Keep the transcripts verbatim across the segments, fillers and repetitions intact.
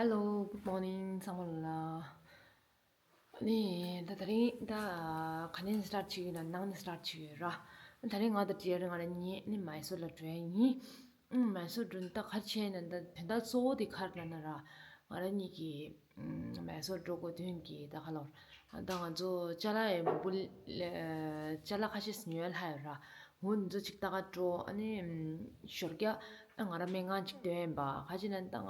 Hello, good morning ཚང་མ་ལ། ནི་ད་དེ་རིང་ད་ག་ནས་སི་ཊར་ཊི་བྱེད་ཀྱི་ཡོད་ན། ནང་ནས་སི་ཊར་ཊི་བྱེད་ཀྱི་ཡོད་ར། དེ་རིང་ང་དང་ཌི་ཡར་ང་རང་གཉིས་ནི་མའི་སོར་ལ་འགྲོ་ཡ་ཡིན། ཨུམ། མའི་སོར་འགྲོ་ནི་ད་ག་རེ་བྱས་ནས་ད་དོན་དག་གཙོ་བོ་དེ་ག་རེ་ལབ་ན་ར། ང་རང་གཉིས་ཀྱིས་ཨུམ། མའི་སོར་འགྲོ་དགོས་དོན་གྱི་ད་ག་ལབ་ར། ད་ང་ཚོ་ཅ་ལག་ཡང་མང་པོ་ལ་ཅ་ལག་ཁ་ཤས་ཉོས་ལྷག་ཡོད་ར། འོ་འདི་ཚོ་གཅིག་ལྟ་ག་འགྲོ། ཨ་ནི་ཞོར་རྒྱག་ང་རང་སྨན་ཁང་གཅིག་འདོན་ཡིན་པ། ག་ཅི་ན་ད་ང་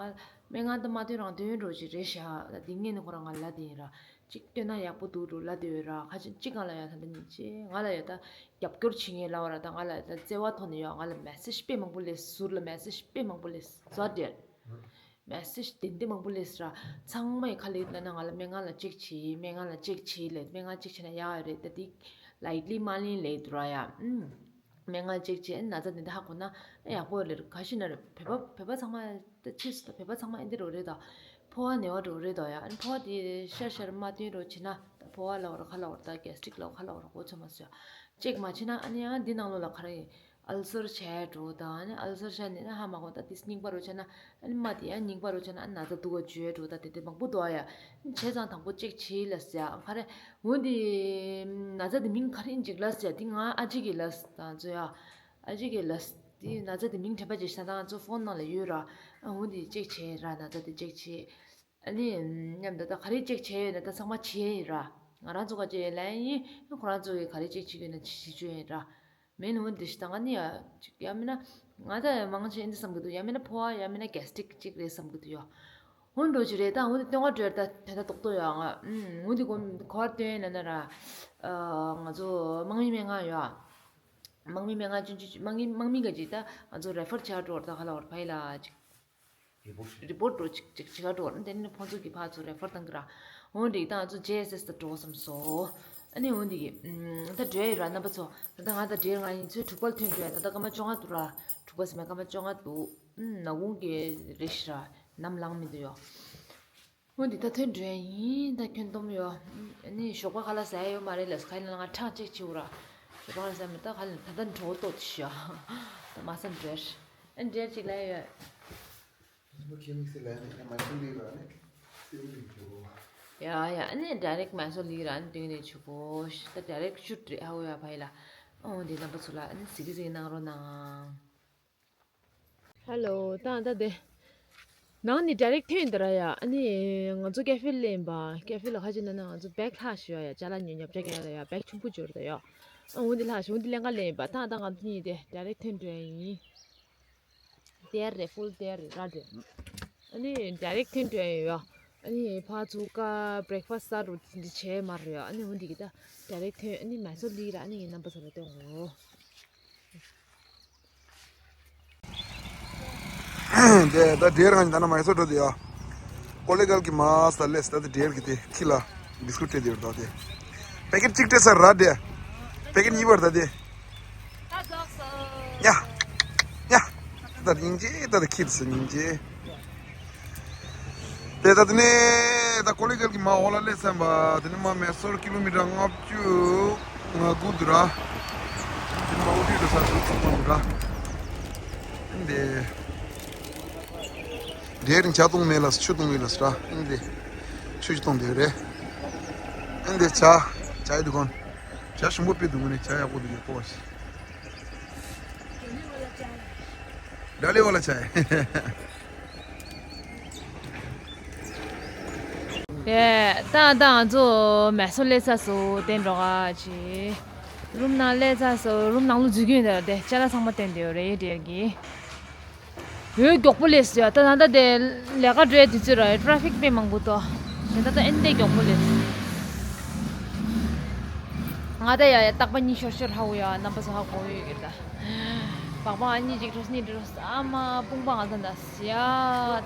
སྨན་ཁང་ད་མ་འདོན་རང་འདོན་འགྲོ་ཅིག་རེད་ཤག་ད་འདི་ངས་ནི་ཁོ་རང་ང་ལ་དེ་ཡིན་ར། གཅིག་འདོན་ན་ཡག་པོ་འདུག་འགྲོ་ལ་དེ་ཡོད་ར། ག་ཅི་གཅིག་ང་ལ་ཡ་ད་འདི་ནི་ཅི་ང་ལ་ཡ་ད་རྒྱབ་སྐྱོར་བྱེད་མཁན་ལ་བ་ར། ད་ང་ལ་ད་བརྩེ་བ་ཐོག་ནས་ཡོད། ང་ལ་མེ་སེ་ཇི་དཔེ་མང་པོ་སླེབས། ཟུར་ལ་མེ་སེ་ཇི་དཔེ་མང་པོ་སླེབས། བཟོ་བདེ། མེ་སེ་ཇི་དེ་འདྲ་མང་པོ་སླེབས་ར། ཚང་མ་ཡི་ཁ་ལ་ལབ་ན་ང་ལ་སྨན་ཁང་ལ་ཅེག་བྱེད། སྨན་ཁང་ལ་ཅེག་བྱེད་ལབ། སྨན་ཁང་ཅེག་བྱས་ན་ཡག་ཡོད་རེད། ད་དེ་ལའིཊ་ལི་མ་ལེན་ལབ་འདུག་ར་ཡ། ཨུམ། སྨན་ཁང་ཅེག་བྱས་ན་ཚ་དེ་འདྲ་ཧ་གོ་ན་ཡག་པོ་རེད། ག་ཤེད་ན་རེད། བོད་པ་བོད་པ་ཚང་མ་ད་ཕྱིས་སུ་ད་བོད་པ་ཚང་མ་ཨེ་འདྲ་རེད་ད། ཕོ་བ་ནད་པ་འདྲ་རེད་ད་ཡ། ཨ་ནི་ཕོ་བ་དེ་ཤར་ཤར་མ་བསྟེན་རོགས་བྱེད་ན་ད་ཕོ་བ་ལབ་ར་ག་ལབ་ར་ད་གེ་སི་ཊི་རིག་ལབ་ག་ལབ་ར་གོ་ཚོད་མ་སོང་ཡ། ཅེག་མ་བྱེད་ན་ཨ་ནི་ཡང་འདི་ནང་ལོགས་ལ་ག་རེ་ཡིན། ཨལ་སར་བྱས་འགྲོ་དང་། ཨ་ནི་ཨལ་སར་བྱས་ནས་ཧ་མ་གོ་ད་དེ་རྙིང་པ་རུ་བྱས་ན། ཨ་ནི་མ་དེ་ཡང་རྙིང་པ་རུ་བྱས་ན་ཨ་ན་ཚ་འདུག་ག་བརྗོད་འགྲོ་ད་དེ་དེ་མང་པོ་འདུག་ཨ་ཡ། བྱས་ཙང་དང་པོ་ཅེག་བྱེད་ལ་ཟེར་ཨ་ག་རེ། འོ་འདི་ན་ཚ་དེ་མིང་ག་རེ་ཡིན་ཅིག་ལ་ཟེར། དེ་ང་ཨ་ཅེ་གི་ལ་ཟེར་དང་ཚོ་ཡ། ཨ་ཅེ་གི་ལ་ཟེར་དེ་ན་ཚ་དེ་མིང་དྲན་པ་ཅིག་ཤ་དང་ཚོ་ཕོན་ནང་ལ་ཡོད་ར། ཨ་འོ་འདི་ཅེག་བྱེད་ར། ན་ཚ་དེ་ཅེག་བྱེད། ཨ་ནི་མཉམ་དུ་ད་ག་རེ་ཅེག་བྱས་ཡོད་ན་ད་ཚང་མ་བྱས་ཡིན་ར། ང་རང་ཚོ་ག་ཅེ་ལན་ཡིན། ཁོ་རང་ཚོ་གི་ག་རེ་ཅེག་བྱེད་ཀྱི་ཡོད་ན་བྱེད་བྱེད་ཡིན་ར། མེད་ནོ་འདི་ཞིག་ད་ང་ནི་ཡ་ཅིག་ཡ་མིན་ན་ང་ད་མང་ཆེ་འདི་བསམ་གི་འདུག་ཡ་མིན་ན་ཕོ་བ་ཡ་མིན་ན་གེ་སི་ཊི་རིག་ཅིག་རེད་བསམ་གི་འདུག་ཡ། འོ་འགྲོ་ཅིག་རེད། ད་འོ་འདི་སྟོན་ག་འགྲོ་ད་དེ་ད་རྡོག་རྡོག་ཡ་ང་། ཨུམ། འོ་འདི་གོ་གོ་བ་སྟོན་ན་ན་ར། ཨ་ང་ཚོ་དམག་མི་སྨན་ཁང་ཡོད་ཨ། དམག་མི་སྨན་ཁང་ཆུང་ཆུང་དམག་མི་དམག་མི་ག་ཅིག་ད་ང་ཚོ་རེ་ཕར་བྱ་འགྲོ་ད་ག་ལ་བར་ཕ་ཡི་ལ་ཅིག་རི་པོར་ཊི་རི་པོར་ཊི་འགྲོ་ཅིག་ཅིག་བྱེད་ག་འགྲོ་ནི་དེ་ནི་ཁོང་ཚོ་གི་ཕར་ཚུར་རེ་ཕར་བཏང་གི་ར། འོ་འདི་ད་ང་ཚོ་ཇེ་ཨེས་ཨེས་ད་འགྲོ་བསམ་སོ། ཨ་ནི་འོ་འདི་གི་ད་འགྲོ་ཡི་ར་རྣམ་པ་ཚོ། ད་ལྟ་ང་ད་འདྲེར་ང་ཡིན་ཚོད་དྲུག་པ་ལ་ཐོན་འགྲོ་ཡ། ད་ལྟ་སྐར་མ་བཅོ་ལྔ་འདུག་ར། དྲུག་པ་ཟེར་མ་སྐར་མ་བཅོ་ལྔ་འདུག་ཨུམ། ནག་ཁུང་གི་རེ་ཞིག་ར་ནམ་ལངས་མི་འདུག་ཡོ། འོ་འདི་ད་ཐོན་འགྲོ་ཡ་ཡིན། ད་ཁྱོན་བསྡོམས་ཡོ། ཨ་ནི་ཞོགས་པ་ཁ་ལག་ཟ་ཡ་ཡོད་མ་རེད་ལ་ཁ་ལ་ང་ཁྲག་ཅིག་བྱེད་འུ་ར། ཞོགས་པ་ཁ་ལག་ཟ་མི་ད་ཁ་ལ་ད་ད་འགྲོ་ཏོ་ཅི་ཤོ། ད་མ་ས་འདྲེར་ཨ་འདྲེར་ཅིག་ལ་ཡོད། ཡ་ཡ་ཨ་ནི་ཌའི་རེག་མའི་སོར་ལི་ར་ཨ་ནི་སྟེང་ནས་ཆུ་གོ་ཤི་ད་ཌའི་རེག་ཤུ་ཊི་རེད་ཧ་གོ་ཡ་ཕ་ཡི་ལ། ཨོ་འདི་རྣམ་པ་ཚོ་ལ་ཨ་ནི་གཟིགས་གཟིགས་གནང་རོགས་གནང་། ཧེ་ལོ། ད་ད་དེ་ནང་ནས་ཌའི་རེག་ཐོན་འདི་ར་ཡ། ཨ་ནི་ང་ཚོ་ཀེ་ཧྥེ་ལ་ཡིན་པ། ཀེ་ཧྥེ་ལ་ཁ་ཅིག་ན་ན་ང་ཚོ་བེག་ལྷག་ཞུ་ཡ་ཡ། ཅ་ལག་ཉོ་ཉོ་ཆ་རྒྱག་ཡ་ཡ། བེག་ཆུང་པོ་འབྱོར་ད་ཡ། ཨ་འོ་འདི་ལྷག་ཞུ་འོ་འདི་ལེན་ག་ལེན་ཡིན་པ། ད་ད་ང་ཚོ་གཉིས་དེ་ཌའི་རེག་ཐོན་འགྲོ་ཡ་ཡིན། དེར་རེད། ཧྥུལ་དེར་རེད་ར་རེད། ཨ་ནི་ཌའི་རེག་ཐོན་འགྲོ་ཡ་ཡོད། ཨ་ནི་ཕར་ཚུར་ཀ་བྷི་རེག་ཕ་སི་ཊི་ཟ་རུ་འདི་བྱས་མ་རེད་ཡོད། ཨ་ནི་འོ་འདི་གི་ད་ཌའི་རེག་ཐོན། ཨ་ནི་མའི་སོར་ལི་ར། ཨ་ནི་ངའི་རྣམ་པ་ཚོ་ལ་སྟོན་གོ། དེ་ད་ཌའི་རེག་ང་ད་ན་མའི་སོར་འགྲོ་དེ་ཡ། ཀོ་ལེ་གལ་གི་མ་ས་ལེས་ད་དེ་ཌའི་རེག་གི་དེ་ཁྱི་ལ་བིས་ཀུཊ་སྤྲད་དེ་ཡོད་ད་དེ། པེ་ཀེཊ་གཅིག་སྤྲད་ས་ར་དེ། པེ་ཀེཊ་གཉིས་པར་ད་དེ། ཡ། ཡ། ད་སྙིང་རྗེ། ད་ད་ཁྱི་དེ་སྙིང་རྗེ། དེ་ད་དེ་ནས་ད་ཀོ་ལེ་གལ་གི་མ་འོག་ལ་སླེབས་ཚར་བ། དེ་ནས་མ་མའི་སོར་ཀི་ལོ་མི་ཊར་ལྔ་བཅུ་ང་དགུ་འདུག་ར། དེ་ནས་མ་འོ་དུས་དུ་ས་དུ་ཚང་མ་འདུག་ར། འདི། འདྲེ་རིང་ཇ་བཏུང་མེད་ལ་ཆུ་བཏུང་ཡོད་ལ་ས་ར། འདི། ཆུ་ཞིག་བཏུང་བསྡད་རེད། འདི་ཇ། ཇ་ཡི་དུ་གོན། ཇ་ཞིམ་པོ་དཔེ་འདུག་ངོ་ནས་ཇ་ཡག་པོ་འདུག་ཡག་པོ་བ་ཞིག་ཌ་ལི་ཝ་ལ་ཆ་ཡ། ཡེ། ད་ད་ང་ཚོ་མེ་སོ་སླེབས་ཚར་སོང་། དེ་འགྲོ་ག་ཅི། རུམ་ནང་སླེབས་ཚར་སོང་། རུམ་ནང་ལོ་འཛུལ་གྱི་ཡོད་དེ་ཅ་ལག་ཚང་མ་བསྟན་བསྡད་ཡོད་རེད་དེ་གི། ཡོད་མགྱོགས་པོ་སླེབས་སོང་ཡ། ད་ད་ལྟ་དེ་ལས་ཀ་འགྲོ་ཡ་དུས་ཚོད་ར་ཡ། ཊ་ཕིག་དཔེ་མང་པོ་འདུག་དེ་ད་ད་ཨེ་འདྲ་མགྱོགས་པོ་སླེབས་སོང་། ང་ད་ཡ་ཡ་རྟག་པ་གཉིས་ཤོར་ཤོར་ཧ་གོ་ཡ། རྣམ་པ་ཚོ་ཧ་གོ་ཡོད་ཀྱི་ད། པགས་པ་ཨ་གཉིས་ཅིག་འགྲོ་གཉིས་འགྲོ་ཨ་མ་དཔུང་པ་ང་ད་འདའ་ཡ།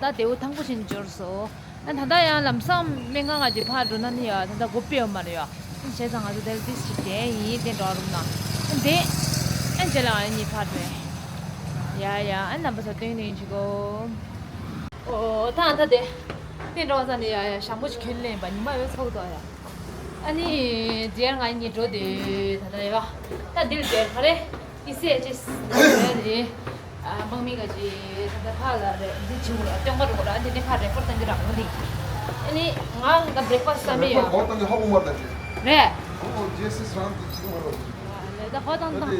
ད་དེ་བོ་ཐང་པོ་བྱས་ནས་འབྱོར་སོང་། ཨ་ད་ལྟ་ཡང་ལམ་སང་སྨན་ཁང་ང་ཅིག་ཕར་འགྲོ་ན་ནི་ཡ་ད་ལྟ་སྒོ་ཕྱེ་ཡོད་མ་རེད་ཡ། བྱས་ཙང་ང་ཚོ་དེར་ཏིས་ཅིག་བསྡད་ཡིན་དེ་འགྲོ་རུང་ན། ཨ་དེ་ཨ་རྗེས་ལ་ཨ་གཉིས་ཕར་འགྲོ་ཡ། ཡ་ཡ་ཨ་རྣམ་པ་ཚོ་སྟོན་ནས་ཡིན་ཅིག་གོ། ཨོ་ད་ད་དེ་དེ་འགྲོ་བ་ས་ནི་ཡ་ཡ་ཞང་པོ་ཅིག་གྱོན་ལེན་པ་ཉི་མ་ཡོད་ཚོགས་དོ་ཡ། ཨ་ནི་རྗེས་ང་གཉིས་འགྲོ་དེ་ད་ད་ཡ། ད་འདིར་དེར་ག་རེ་ཨི་སི་ཨེཆ་ཨེས་རེད། ཨ། དམག་མི་ག་ཅི་ད་ལྟ་ཕ་ལ་རེ་འདི་བྱེད་དགོས་ར། སྟོན་ཁ་འགྲོ་དགོས་ར། འདི་ནས་ཕ་རེ་ཕོར་བཏང་གི་ར། འོ་འདི། ཨ་ནི་ང་ད་བྲེག་ཕ་སི་ཊི་བསམ་མེད་ཡོད། འོ་ད་ནི་ཧ་གོ་མ་ད་ཅི། རེད། ཨོ་ཇེ་སི་སི་རང་འདི་བྱེད་དགོས་ར། ད་ཧོ་དང་དང་།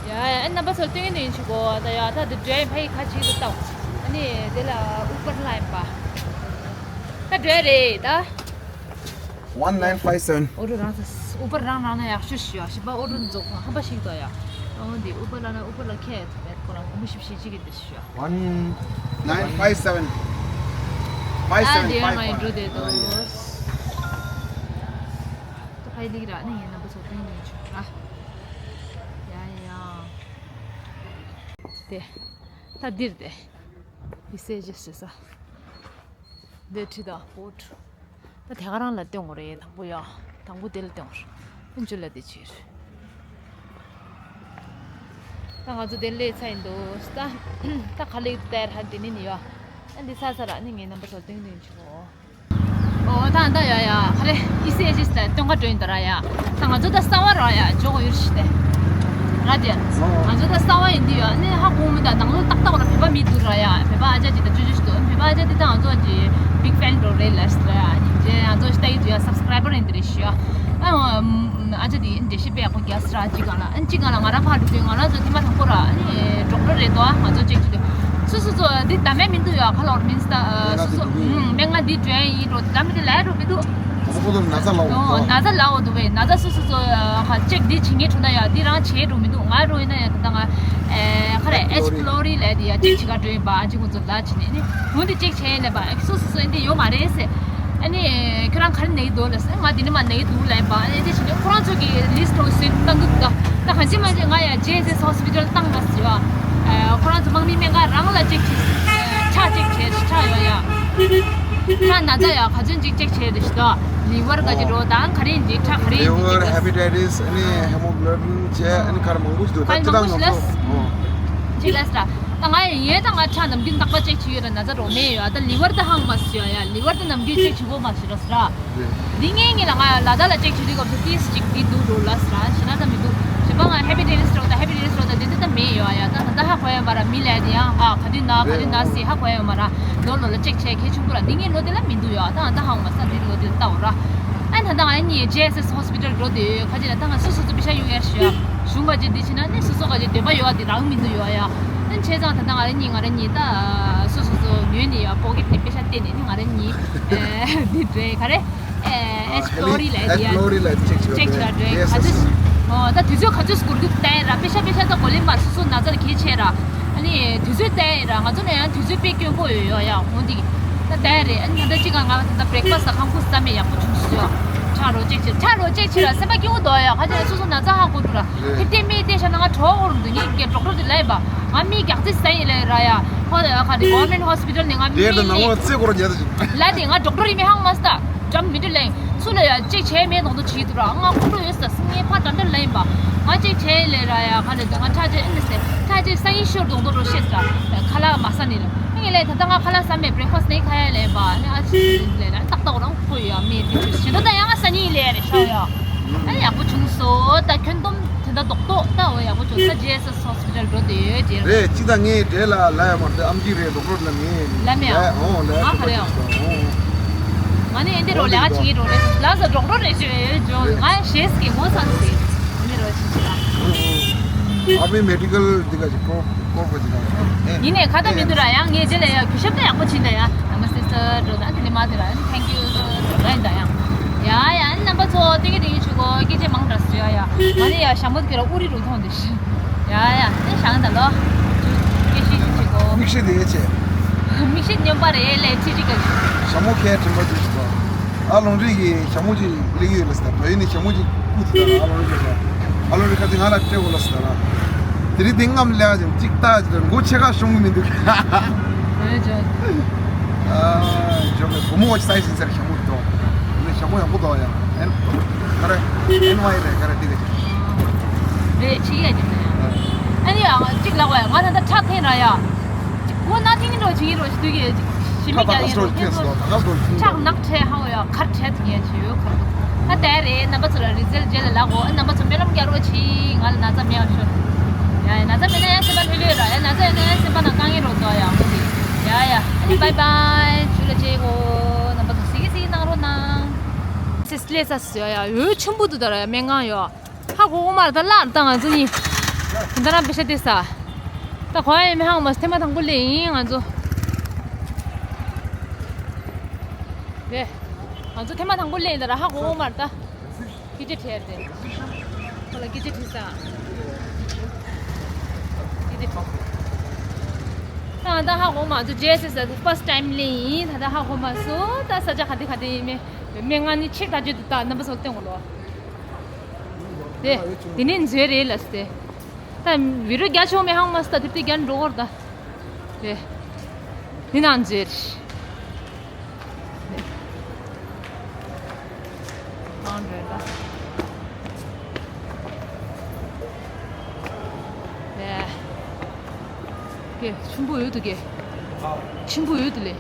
ཡ་ཡ། ཨ་ནི་རྣམ་པ་ཚོར་སྟོན་གི་ནི་ཡིན་ཆུ་གོ། ད་ཡ་ད་འདི་འདྲའི་ཕ་ཡི་ཁ་ཅིག་ཏུ་བཏང་། ཨ་ནི་དེ་ལ་ཨུ་པར་ལ་ཡིན་པ། ད་འདྲའི་རེད་ད། One nine five seven. ཨོ་རུ་རང་ས་ཨུ་པར་རང་རང་ན་ཡག་ཤོས་ཤིག་ཡ། ཞིབ་པ་ཨོ་རུ་རྫོགས་ཧམ་པ་ཞིག་ཏོ་ཡ། ཨོ་འདི་ཨུ་པར་ལ་ན་ཨུ་པར་ལ་ཁྱད་མེད། ཁོ་རང་གོང་མོ་ཞིབ་ཞིབ་ཅིག་གི་འདི་ཤོ་ཡ། One nine five seven. Five seven. ཨ་འདི་ཡང་ང་ཡི་འགྲོ་བསྡད་འདུག་ད་ཕ་ཡི་ལིག་ར་ནི་ངའི་རྣམ་པ་ཚོ་སྟོན་ཉན་ཆོག་ར། ཡ་ཡ། དེ་ད་འདིར་དེ་ཡི་སེ་ཇེ་སི་ས། འདི་ཁྲི་དང་པོ་ཊི། ད་དེ་ག་རང་ལ་སྟོན་དགོས་རེད། དང་པོ་ཡ། དང་པོ་དེ་ལ་སྟོན་དགོས་རེད། ཨ་འཇུ་ལ་དེ་བྱེད་རེད། ད་ང་ཚོ་དེ་སླེབས་ཚར་ཡིན་འདུག་ད་ད་ག་ལེ་དེར་ཧ་དེ་ནི་ནི་ཡ། ཨ་འདི་ས་ས་ར་ནི་ངའི་རྣམ་པ་ཚོ་སྟོན་སྟོན་བྱེད་དགོས། ཨོ་ད་ད་ཡ་ཡ་ཧ་རེ་ཨི་སི་ཨེ་ཇི་སི་ལ་སྟོན་ཁ་སྤྲོད་ཡིན་ད་ར་ཡ། ད་ང་ཚོ་ད་གསར་བ་ར་ཡ་འཇོག་ཡོད་ཤི་སྟེ། ར་དེ། ང་ཚོ་ད་གསར་བ་ཡིན་དུས་ཡ་ནི་ཧ་གོ་མི་ད་ནང་ལོ་ཏག་ཏག་ར་བོད་པ་མི་འདུག་ར་ཡ། བོད་པ་ཨ་ཅག་ཅིག་ད་ཅོ་ཅོ་ཞིག་འདུག་བོད་པ་ཨ་ཅག་དེ་ད་ང་ཚོ་གི་བིག་ཕེན་འགྲོ་རེད་ལ་སི་ར་ཡ། ཉིན་རྗེ་ང་ཚོ་ཤི་ད་ཡི་དུས་ཡ་སབ་སི་ཀ་རའི་བར་ཡིན་དེ་རེད་ཤི་ཡ། ཨ་ཨ་ཅག་དེ་འགྲེལ་བཤད་དཔེ་ཡག་པོ་རྒྱག་སི་ར་ཅིག་གང་ལ་ཨ་ཅིག་གང་ལ་ང་ར་ཕར་འགྲོ་དུས་ང་རང་ཚོ་ཐེངས་མ་དང་པོ་ར་ཨ་ནི་འགྲོ་འགྲོ་རེད་དོ། ང་ཚོ་ཅེག་བྱེད་དུས། སོ་སོ་ཚོ་འདི་ད་མེད་མི་འདུག་ཡ། ཁ་ལོར་མིན་སི་ད་སོ་སོ་མེད་ང་འདི་འདྲ་ཡིན་འགྲོ་ད་མི་འདི་ལས་འགྲོ་མི་འདུག་ཁོ་ཚོ་ན་ཚ་ལ་འོ་འོ་ན་ཚ་ལ་འོ་འདུག་བས། ན་ཚ་སོ་སོ་ཚོ་ཁ་ཅེག་འདི་བྱེད་ངེས་འགྲོ་ན་ཡ་འདི་རང་བྱེད་འགྲོ་མི་འདུག་ང་རོ་ཡིན་ན་ཡ་ད་ང་ཁ་རེ་ཨེ་ཇི་ཕི་ལོ་རི་ལས་འདི་ཡ་ཅེག་བྱེད་ག་འགྲོ་ཡིན་པ། ཨ་ཅེ་ཁོ་ཚོ་ལ་བྱེད་ནས་ནི་འོ་འདི་ཅེག་བྱས་ནས་པ་སོ་སོ་ཚོ་འདི་ཡོད་མ་རེད་ཟེར། ཨ་ནི་ཁྱོད་རང་ག་རེ་ནས་འདུག་ལ་ཟེར། ང་འདི་ནས་མ་ནས་འདུག་ལབ་པ། ཨ་ནི་དེ་བྱས་ནས་ཁོ་རང་ཚོ་གི་ལིས་ཊི་འོ་ཟེར་བཏང་གི་འདུག་ད་གང་ཅི་མ་ཅི་ང་ཡ་ཇེ་སི་ཧོ་སི་པི་ཊལ་བཏང་མ་ཟེར་བ། ཁོ་རང་ཚོ་དམག་མི་སྨན་ཁང་རང་ལ་ཅེག་བྱེད། ཁྲག་ཅེག་བྱེད་ཁྲག་ཡོད་ཡ། ཁྲག་ན་ཚ་ཡ་ག་ཚོད་ཅིག་ཅེག་བྱས་རེད་ཤི་ད། ལི་ཝར་ག་ཅི་འགྲོ་དང་ག་རེ་ཡིན་ཅིག་ཁྲག་ག་རེ་ཡིན་ཅིག་ཅེག་ལས། ཧེ་པ་ཊའི་ཊིས་ཨ་ནི་ཧེ་མོ་གི་ལོ་བི་ན་བྱས་ཨ་ནི་ག་རེ་མང་པོ་ཞིག་འདུག་ད་ཁ་ཅི་མང་པོ་ལྟ་ཞིག་ང་ལས། ཚོ་ཅིག་ལས་ད་ད་ང་ཡིན་ད་ང་ཁྲག་ནམ་རྒྱུན་རྟག་པ་ཅེག་བྱེད་ཡོད་ར། ན་ཚ་འགྲོ་མེད་ཡོད་ད། ལི་ཝར་ད་ཧང་མ་སི་ཡོད་ཡ། ལི་ཝར་ད་ནམ་རྒྱུན་ཅེག་བྱེད་དགོས་མ་སི་ར་སི་ར། འདི་ངས་ངས་ལ་ང་ལ་དྭགས་ལ་ཅེག་བྱེད་དུས་སྐབས་སུ་ཏིས་ཅིག་འདི་འདུག་འགྲོ་ལ་སི་ར་ཤི་ན་ད་མི་འདུག་ཞི་པ་ང་ཧེ་པ་ཊའི་ཊིས་འགྲོ་ད་ཧེ་པ་ཊའི་ཊིས་འགྲོ་ད་འདི་འདི་ད་མེད་ཡོད་ཡ། ད་ད་ད་ཧ་གོ་ཡ་མ་ར། མི་ལས་དེ་ཡང་ཨ་ག་དུས་ན་ག་དུས་ན་སི་ཧ་གོ་ཡ་མ་ར། ལོ་ལོ་ལ་ཅེག་བྱས་ཁེ་ཆུང་པོ་ར། འདི་ངས་ལོ་དེ་ལ་མི་འདུག་ཡོད་ད་ད་ཧང་མ་ས་འདི་ལོ་དེ་ལ་ལྟ་འོ་ར། ཨ་ད་ད་ང་གཉིས་ཇེ་སི་ཧོ་སི་པི་ཊལ་འགྲོ་དེ་ཁ་ཅིག་ལ་ད་ང་སོ་སོ་ཚོ་པེ་ཤ་གཡུག་ཡ་ཤི་ཡ། གཞུང་ག་ཅིག་འདི་ཕྱིན་ན་ནི་སོ་སོ་ག་ཅིག་འདོད་པ་ཡོད་བ་དེ་རག་མི་འདུག་ཡོད་ཡ། ཨ་བྱས་ཙང་ད་ད་ང་ར་གཉིས་ང་ར་གཉིས་ད་སོ་སོ་ཚོ་ངོས་ནས་ཡ་པོ་ཀེ་ཊི་ནས་པེ་ཤ་བཏོན་ནས་ནི་ང་ར་གཉིས་འདི་འདྲའི་ག་རེ་ཨེ་ཨེ་ཇི་ཕི་ལོ་རི་ལ་ཡ་ཅེག་བྱས་ཡ་འདྲ་ག་ཚོད་ཨོ་ད་དུས་ཚོད་ག་ཚོད་སྐོར་རྒྱུ་བལྟས་ར། པེ་ཤ་པེ་ཤ་ད་གོ་ལེན་པ་སོ་སོ་ན་ཚ་ལ་གལ་ཆེ་ར། ཨ་ནི་དུས་ཚོད་བལྟས་ར། ང་ཚོ་ནས་ཡང་དུས་ཚོད་དཔེ་དཀོན་པོ་ཡོད་ཡོད་ཡ། འོ་འདི་ད་བལྟས་རེད། ཨ་ནི་ད་ལྟ་ཅི་ག་ང་ད་ལྟ་བྲེག་ཕ་སི་ད་ཁང་ཁུ་ས་མེད་ཡག་པོ་བྱུང་སོང་ཡ། ཁྲག་རོ་ཅེག་བྱེད་ཁྲག་རོ་ཅེག་བྱེད་ར། སེམས་པ་སྐྱིད་པོ་འདུག་ཡ། ཁ་ཅིག་སོ་སོ་ན་ཚ་ཧ་གོ་འགྲོ་ར། དེ་ལྟད་མི་བལྟས་ཤ་ན་ང་གྲོགས་འོར་འདུག་ངས་ཀྱི་ཌོག་ཊར་དེ་ལབ་པ། ང་མི་རྒྱག་རྩིས་ས་ཡིན་ལབ་ར་ཡ། ཁོ་ཁ་དེ་གོ་ཝར་མེན་ཊི་ཧོ་སི་པི་ཊལ་ནས་ང་མི་དེ་ད་ནང་ལ་རྩེ་སྐོར་རྒྱག་ད་ཅིག་ལ་དེ་ང་ཌོག་ཊར་ཡིན་མིན་ཧང་མ་སི་ད། འགྲམ་མི་འདྲ་ལེན། སུ་ལ་ཡ་ཅེག་བྱས་མེད་མདོག་མདོག་བྱེད་འདུག་ར། ང་ཁོང་ཁྲོ་ཡོད་ས་སི་ངའི་ཕ་དྲན་དྲན་ལེན་པ། ང་ཅེག་བྱས་ལེ་ར་ཡ་ག་ལེ་དེ་ང་ཁྲག་ཅེག་ཨེ་ནི་སེ་ཁྲག་ཅེག་ས་ཡིན་ཤོར་མདོག་མདོག་རོ་ཤེས་ས། ཁ་ལག་མ་ཟ་ནི་ལ་ངས་ལེ་ད་ལྟ་ང་ཁ་ལག་ཟ་མེད་བྲེག་ཕ་སི་ནས་ཁ་ཡ་ལེན་པ་ནི་ཨ་ཅི་ལེ་ན་ཏག་ཏག་རང་ཁོ་ཡོད་མེད་དེ་ཅུ་ཞེ་ད་ད་ཡང་ང་ཟ་ནི་ལེ་རེ་ཤ་ཡ། ཨ་ཡག་པོ་བྱུང་སོ། ད་ཁྱོན་བསྡོམས་དེ་འདྲ་རྡོག་རྡོག་ད་འོ་ཡག་པོ་བྱུང་ས་ཇེ་སི་ཧོ་སི་པི་ཊལ་འགྲོ་དེ་ཡོད་ཅེ། རེད་ཅི་ད་ངས་འདྲེ་ལ་ལ་ཡ་མ་རེད་ཨམ་ཅི་རེད་ཌོག་ཊར་ལ་ངས་ལ་མེད་ཨོ་ལ་ཡ་ང་ག་རེ་ཨོ། ང་ནི་ཨེ་འདི་རོ་ལ་ཡ་ཅི་རོ་རེད་ལ་ས་ཌོག་ཊར་རེད་ཞུ་ཡོད་ཇོ་ང་ཤེས་ཀྱི་ངོ་ས་ནི་ཨེ་འདི་རོ་ཞིག་ཨ་མི་མེ་ཌི་ཀལ་འདི་ག་ཅིག་ཁོ་ཁོ་ཁོ་ཅིག་ཨ་ཡིན་ནས་ཁ་ད་མི་འདུག་ར་ཡང་ངས་རྗེས་ལ་ཡ་གུས་ཞབས་ད་ཡག་པོ་བྱིན་ད་ཡ། I'm a sister འགྲོ་ད་དེ་ནས་མ་དེ་ར་thank you འགྲོ་ད་ཡིན་ད་ཡང་། ཡ་ཡ་རྣམ་པ་ཚོ་ཏིང་གི་ཏིང་གི་ཆུ་གོ་སྐད་ཆ་མང་དྲགས་སུ་ཡ་ཡ། ང་ནི་ཡ་ཞྭ་མོ་དེ་ར་ཨུ་རི་རུ་མཐོང་དེ་ཤི། ཡ་ཡ་ནི་ཞང་ད་ལོ། སྐད་ཤི་ཤི་ཆུ་གོ་མིག་ཤེལ་དེ་ཡ་ཆེ། མིག་ཤེལ་སྨྱོན་པ་རེད་ལས་ཁྲི་ཁྲི་ག་ཞུ། ཞྭ་མོ་ཁའི་དྲན་པ་དེ་ཤི་གོ་ཨ་ལོང་རི་གི་ཞྭ་མོ་ཅིག་ལེགས་ཡོད་ལ་ཟེར། བོད་ཡིག་ནས་ཞྭ་མོ་ཅིག་བཀུག་ཟེར། ཨ་ལོང་རི་ལ་ཟེར། ཨ་ལོང་རི་ཁ་ཅིག་ང་ལ་སྤྲད་དགོས་ལ་ཟེར། དེ་རིང་དེ་རྔམ་ལས་ཀྱང་ཅིག་ལྟ་ཅིག་མགོ་ཆེ་ཁ་ཤོང་གི་མི་འདུག་ཨ་ཇོ། ཨ་ཇོ་གི་བུ་མོ་ཆི་སའི་སིན་སར་ཞྭ་མོ་དོ། ནི་ཞྭ་མོ་ཡག་པོ་དོ་ཡ། ཨེན་ཁ་ར་ཨེན་ཝའི་རེད་ཁ་ར་དེ་ག་ཅིག་རེད་ཆི་ཡ་ཅིག་ཨ་ནི་ཡ་ཅིག་ལ་བ་ཡ་ང་ད་ད་ཁྲག་འཐེན་ར་ཡ། གོ་ན་ཐིང་རོ་ཆིང་རོ་ཞིག་དུས་ཀྱི་ཞི་མི་ཁ་ཀྱང་ཡིན་རོ་ཁྱེད་ཚོ་ཁྲག་ནག་ཁྲེ་ཧ་འོ་ཡ་ཁར་ཁྲེ་ཐིང་ཡ་ཆི་ཡོད་ཁར་ད་དེ་རེད། རྣམ་པ་ཚོ་ལ་རི་ཛལ་རྗེས་ལ་ལག་འོ། རྣམ་པ་ཚོ་སྨོན་ལམ་རྒྱག་རོགས་གྱིས། ང་ལ་ན་ཚ་མེད་པ་ཤོག་ཡ་ཡ། ན་ཚ་མེད་ན་ཡང་སེམས་པ་ལྷོད་ལྷོད་ར། ཡ་ན་ཚ་ཡོད་ན་ཡང་སེམས་པ་ནང་དཀའ་ངལ་རོགས་ཚོ་ཡ་འོ་དེ། ཡ་ཡ། ཨ་ནི་བཱའི་བཱའི། ཇུ་ལེ་ཇེ་གོ། རྣམ་པ་ཚོ་གཟིགས་གཟིགས་གནང་རོགས་གནང་། སེ་སླེ་ས་སུ་ཡ་ཡ། འོད་ཆེན་པོ་འདུག་ད་ར་ཡ། སྨན་ཁང་ཡོད། ཧ་གོ་གོ་མ་རེད་ད། ལར་ད་ང་ཚོ་གཉིས་ད་ལྟ་རང་པེ་ཤ་སྟེར་ས། ད་གོ་ཡ་ཡིན་མིན་ཧ་གོ་མ་སོང་། ཐེངས་མ་དང་པོ་སླེབས་ཡིན་ང་ཚོ། རེད། ང་ཚོ་ཐེངས་མ་དང་པོ་སླེབས་ཡིན་ད་ར་ཧ་གོ་གོ་མ་རེད་ད། སྐད་ཆ་དྲིས་ཏེ། ཁོ་ལ་སྐད་ཆ་དྲིས་ས། སྐད་ཆ་དྲིས། ད་ང་ད་ཧ་གོ་མ་སོང་། ཇེ་སི་ས་first time སླེབས་ཡིན། ད་ད་ཧ་གོ་མ་སོང་། ད་ས་ཆ་ག་དེ་ག་དེ་ཡིན་མིན། སྨན་ཁང་ནི་ཆེག་ད་བརྗོད་དུ་ད་རྣམ་པ་ཚོ་སྟོན་གོ་ལོ། དེ། དེ་ནས་མཛོད་རེད་ལ་སྟེ། ད་བི་རོ་རྒྱ་ཆེ་བ་མེད་ཧང་མ་སྟ་དེབ་དེ་རྒྱ་འགྲོ་གོར་ད། དེ། མི་ནང་མཛོད། ནང་མཛོད་ད། དེ། ཀྱེ། ཆུན་པོ་ཡོད་དུ་ཀྱེ། ཆུན་པོ་ཡོད་དུ་ལེ།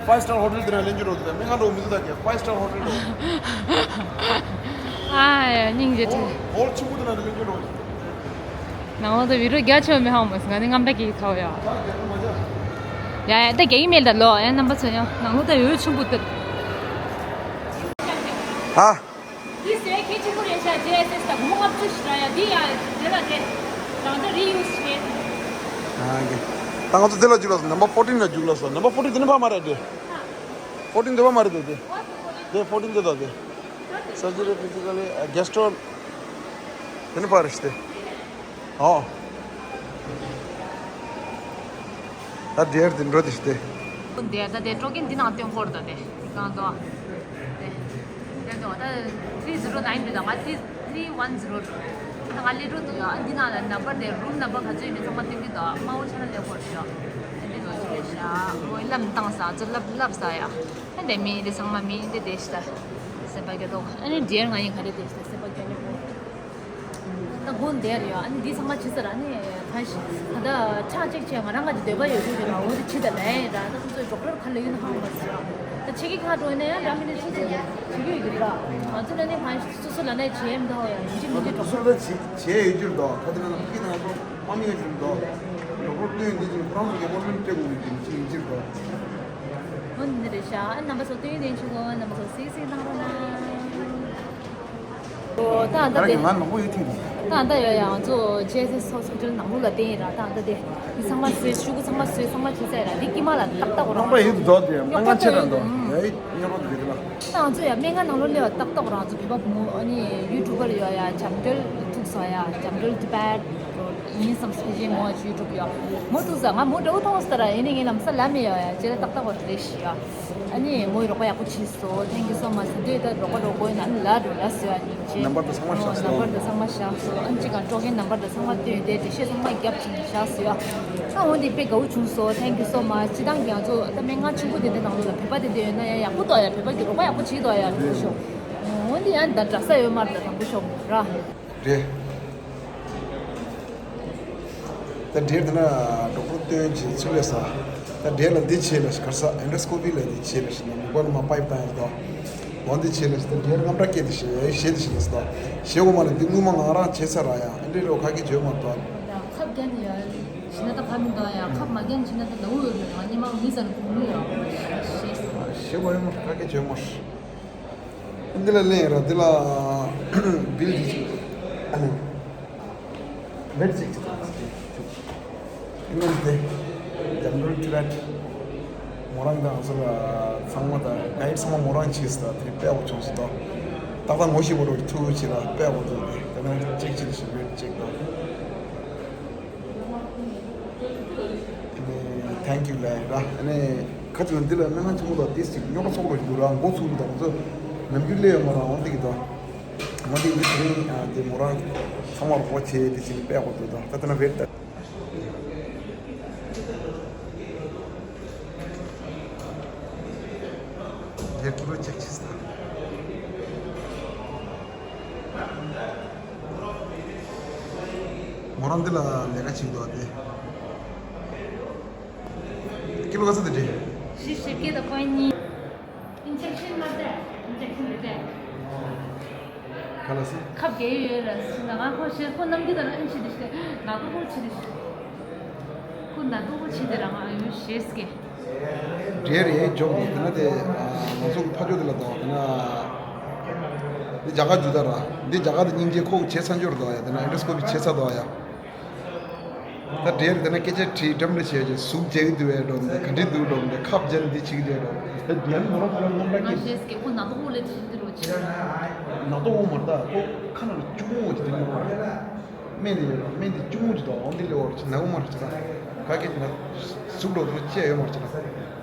Five star hotel དེ་ན་ལེན་རྒྱུ་རོ་དེ་མི་ང་འགྲོ་མི་འདུག་ད་ཀྱེ། Five star hotel རོ། ཨ་ཡ་སྙིང་རྗེ་ཆེ། ཧོལ་ཆུན་པོ་དེ་ན་ལེན་རྒྱུ་རོ། ནང་ལོགས་ད་བི་རོ་རྒྱ་ཆེ་བ་མི་ཧང་མོ་སི་ང་ནི་རྔམ་པ་ཀྱི་ཁ་བ་ཡ། ཡ་ཡ་ད་རྒྱ་ཡིག་མེད་ད་ལོ། ཡ་རྣམ་པ་ཚོ་ཡང་ནང་ལོགས་ད་འོད་ཆུན་པོ་དེ། ཧ། འདི་ཟེར་ཁྱད་ཆེན་པོ་རེད་ཤག་ཇེ་ཨེས་ཨེས་དང་སྒོར་མོ་ལྔ་བཅུ་ཞིག་རག་ཡ། འདི་ཡ་དེ་ལ་དེ་རང་ད་རི་ཡུ་སི་བྱེད། ཨ་ཀེ། ད་ང་ཚོ་དེ་ལ་འཇུག་ལ་སོང་། number fourteen ལ་འཇུག་ལ་སོང་། number fourteen དེ་ནི་ཕ་མ་རེད་དེ། fourteen དེ་ཕ་མ་རེད་དེ་དེ། དེ་fourteen དེ་ད་དེ། surgery physically gastro དེ་ནི་ཕ་རེད་དེ། ཨོ། ད་འདིར་འདི་འགྲོ་དེ་ཤི་དེ། འདིར་ད་དེ་སྤྲོ་མཁན་འདི་ནང་སྟོན་སྐོར་ད་དེ་གང་དོ། དེ་དེ་དོ་ད་three zero nine འདི་ད་ང་three three one zero འགྲོ། ད་ང་ལས་འགྲོ་འདུག་ཡ། འདི་ནང་ལ་number དེ་room number ག་ཚོད་ཡོད་མེད་ཚང་མ་སྟོན་གི་འདུག་དམར་པོ་ཆ་ན་ལས་སྐོར་ཤོག་དེ་འདི་ལོ་ཅི་ལས་ཤ་ངོ་ལམ་བཏང་ས་ཚོ་ལབ་ལབ་ས་ཡ། ད་དེ་མི་དེ་ཚང་མ་མི་དེ་དེ་ཤ་སེམས་པ་སྐྱོ་དོ། ཨ་ནི་འདིར་ང་ཡིན་ག་རེ་དེ་ཤ་སེམས་པ་སྐྱོ་ནི་པོ། ད་དགོངས་དེར་ཡོད། ཨ་ནི་འདི་ཚང་མ་བྱེད་ས་ར་ནི་ཁ་ཤས་ད་ལྟ་ཁྲག་ཅིག་བྱས་ང་རང་ག་ཅིག་འདོད་པ་ཡོད་ཚུལ་རེད་ར། འོ་དེ་བྱེད་ད་ལན་ར། ད་ཁོ་ཚོས་ཌོག་ཊར་ཁ་ལ་ཡིན་ཧང་མ་ཟེར་ར། ད་ཆེ་གི་ཁ་འགྲོ་ནས་ཡང་འདྲ་མི་འདྲ་ཚིག་ཚིག་བྱེད་ཀྱི་ཡོད་ཀྱི་ར། ང་ཚོ་ལ་ནི་ཁ་ཤས་སོ་སོ་ལ་ནས་བྱེད་མི་འདུག་ཡ། ཡིན་གཅིག་མིན་གཅིག་ཌོག་ཊར། སོ་སོ་ལ་བྱེད་བྱེད་ཡོད་རྒྱུ་རེད་དོ། ཁ་ཏི་ན་ཕ་གི་ན་ང་ཚོ་དམག་མི་ཡོད་རྒྱུ་རེད་དོ། ཌོག་ཊར་སྟོན་འདི་ཚོ་ཁོ་རང་ཚོ་གི་ཨེ་པོའིན་མེན་ཊི་སྤྲད་དགོས་ཀྱི་ཡིན་གཅིག་ཡིན་གཅིག་རེད་དོ། འོ་འདི་རེད་ཤག་ཨ་རྣམ་པ་ཚོ་སྟོན་ཡོད་དེ་ཆུ་གོ་རྣམ་པ་ཚོ་སིག་སིག་གནང་རོགས་གནང་། ད་ལྟ་དེ། ང་ནག་པོ་ཡོད་ཐིག་རེད། ད་ལྟ་ཡོད་ཡ། ང་ཚོ་ཇེ་ཨེས་ཨེས་ཧོ་སི་པི་ཊལ་ནང་ལོགས་ལ་བསྟན་ཡིན་ར། ད་ལྟ་དེ་མི་ཚང་མ་བཟོས། ཤུ་གུ་ཚང་མ་བཟོས། ཚང་མ་བྱས་ཚར་ར། འདི་དཀྱིལ་མ་ལ་ཏག་ཏག་རང་རྣམ་པ་ཡོད་དུ་འདུག་དེ་སྨན་ཁང་ཆེ་ར་འདུག་ཡ་ཡི་ཉོ་རོགས་དེ་རེད་ལ། ད་ང་ཚོ་ཡ་སྨན་ཁང་ནང་ལོགས་སླེབས་པ་ཏག་ཏག་རང་ཚོ་བོད་པ་བུ་མོ་ཨ་ནི་ཡུ་ཊུབ་པར་ཡོད་ཡ། འཇམ་སྒྲོལ་ཐུག་སོང་ཡ། འཇམ་སྒྲོལ་ཏི་བེཊ་ཡིན་བསམ་སི་པི་ཇི་མོ་ཡུ་ཊུབ་ཡ་མོ་ཐུག་སོང་། ང་མོ་འདྲ་བོ་མཐོང་སོང་ད་ར། ཡིན་ནའི་ངའི་ལམ་སང་ལབ་མེད་ཡ། ཡ་ཇེ་ལ་ཏག་ཏག་བ་རེད་ཤི་ཡ། ཨ་ནི་མོས་རོགས་པ་ཡག་པོ་བྱས་སོང་། Thank you so much། དེ་ལྟར་རོགས་པ་རོགས་པོ་ཡིན་ན་ཨ་ནི་ལ་འགྲོ་ལ་ཟེར་བ་ཡིན་ཅེས། ནམ་བར་དུ་ཚང་མ་བཞག་སོང་། ནམ་བར་དུ་ཚང་མ་བཞག་སོང་། ཨ་ནི་གཅིག་གང་སྤྲོ་མཁན་ནམ་བར་དུ་ཚང་མ་བསྟན་ཏེ་འགྲེལ་བཤད་ཚང་མ་རྒྱབ་ཅིང་བཞག་སོང་ཡ། ཨ་འོན་ཏེ་དཔེ་དགའ་བོ་བྱུང་སོང་། Thank you so much། སྤྱི་བཏང་གི་ང་ཚོ་ད་སྨན་ཁང་ཆེན་པོ་དེ་འདྲ་ནང་ལོགས་ལ་བོད་པ་དེ་འདྲ་ཡོད་ན་ཡང་ཡག་པོ་འདུག་ཡ། བོད་པ་གི་རོགས་པ་ཡག་པོ་བྱེད་འདུག་ཡ། དྲང་པོ་ཤོད། འོན་ཏེ་ཡང་ད་འདྲ་ས་ཡོད་མ་རེད། ད་དྲང་པོ་ཤོད་ར། རེད། ད་འདྲེར་དེ་ན་ཌོག་ཊར་སྟོན་བྱས་ཚུལ་ལས་ས། ད་འདྲེ་ལ་འདི་བྱས་ལ་ཤི་གར་ས་ཨེན་ཌོ་སི་ཀོ་པི་ལ་འདི་བྱས་ལ་ཤི་ན་མུ་པ་ལ་མ་པའི་བཏང་ཡ་དོ། འོ་འདི་བྱས་ལ་ཤི་ད་འདྲེར་རྔམ་དྲག་སྐྱེས་ཏེ་ཤི་ཡ་ཤེས་ཏེ་ཤི་ལ་སི་དོ། ཤེས་གོ་མ་ལ་འདི་དངུལ་མ་ང་རང་བྱས་ས་ར་ཡ། ཨེ་འདྲེ་རོ་ཁ་སྐད་བྱོས་མ་དོ། ཁབ་རྒྱན་ཡ་ཤི་ན་ད་ཕ་མི་དོ་ཡ། ཁབ་མ་རྒྱན་ཤི་ན་ད་ལ་འུ་ཡོད་མ་ཉི་མ་མི་ས་ན་གུང་མི་ཡ་ཤེས། ཤེས་གོ་ཡ་མ་ཁ་སྐད་བྱོས་མ། འདི་ལ་ལེན་ར། འདི་ལ་བིལ་འདི་ཅིག་ཨ་ནི་ཝེཊ་ཅིག་ཅིག་ཨ་ནི་འདི་འཇམ་སྒྲོལ་ཊི་བེཊ་མོ་རང་དང་ཚོ་ལ་ཚང་མ་དང་གའིཌ་ཚང་མ་མོ་རང་བྱས་སོང་། ད་དེ་དཔེ་བོ་བྱུང་སོང་། ད་ཏག་ཏག་ངོ་ཤེས་པོ་རོ་ཐུག་བྱས་ལ་དཔེ་བོ་འདུག་དེ་ད་ནི་ཅིག་ཅིག་ཞིག་ཝེཊ་ཅིག་དང་། Thank you ལབ་ར། ཨ་ནི་ཁ་ཅིག་ལ་འདི་ལ་སྨན་ཁང་ཆེན་མོ་དང་ཏིས་ཅིག་རྙོག་དྲ་ཚོགས་རོགས་ཞིག་འདུག་ར། མགོ་ཚུགས་རུ་དང་ང་ཚོ་ནམ་རྒྱུན་སླེབས་ཡོད་མ་ར། འོང་འདི་གི་དང་འོང་འདི་གི་དེ་རིང་དེ་མོ་རང་ཚང་མ་རོགས་པ་བྱས་དེ་བྱས་ནས་དཔེ་ཡག་པོ་འདུག་ད་ད་ལྟ་ན་བེད་ད་རེད་ཀུ་རུ་ཅེག་ཆེ་ས། མོ་རང་འདི་ལ་ལས་ཀ་བྱེད་འདུག་སྟེ། ཀི་ལོ་ག་ཚོད་དེ་རེད། བཞི་བཞི་བརྒྱད་དང་ཁོ་གཉིས། ཨིན་ཇེག་ཤིན་མ་རེད། ཨིན་ཇེག་ཤིན་རེད་དེ། ཁ་ལ་སི། ཁབ་རྒྱག་ཡོད་ལ་སི་ན་ང་ཁོ་ཤེས་ཁོ་ནམ་རྒྱུན་དང་ཨེམ་ཤི་དེ་ཤེས་ན་ཏོ་ཁོ་ཆི་དེ་ཤེས་ཁོ་ན་ཏོ་ཁོ་ཆི་དེ་རང་ཨ་ཡོད་ཤེས་ཀྱི། འདྲེ་རེད་འཇོག་ནས་དེ་ན་དེ་ང་ཚོ་གི་ཕ་ཇོ་དེ་ལ་དོ་དེ་ན་འདི་རྒྱ་གར་རྒྱུ་ད་ར་འདི་རྒྱ་གར་དེ་སྙིང་རྗེ་ཁོ་གི་བྱས་ཚར་འབྱོར་དོ་ཡ་དེ་ན་ཨེན་ཌོ་སི་ཀོ་པི་བྱས་ཚར་དོ་ཡ། ད་འདྲེ་རེད་དེ་ན་སྐད་ཆ་དྲིས་འགྲམ་རེ་བྱས་ཀྱི་ཟུག་བྱས་ཀྱི་འདུག་བས་འགྲོ་འདི་ག་འདྲི་འདུག་འགྲོ་འདི་ཁབ་རྒྱན་འདི་བྱེད་ཀྱི་རེད་འགྲོ་འདི་རྒྱན་མོ་རང་ཁོ་རང་རྣམ་པ་ང་སྐྱིད། ཤེས་ཀྱི་ཁོ་ན་ཏོ་ཁོ་ལས་དེ་ཤེས་འདི་རོ་ཆི། ན་ཏོ་ཁོ་མ་རེད་ད་ཁོ་ཁ་ན་ལ་ཅུང་མོ་ཅིག་དེ་མོ་རེད། སྨན་དེ་ཡོད་ར་སྨན་དེ་ཅུང་ཅིག་དང་འོང་དེ་ལེ་བར་ཅིག་ནག་མ་རེད་ཅིག་ལ་ག་གེ་ན་ཟུག་འགྲོ་དུ་ཅི་ཡ་ཡོད་མ་རེད་ཅིག་ལ།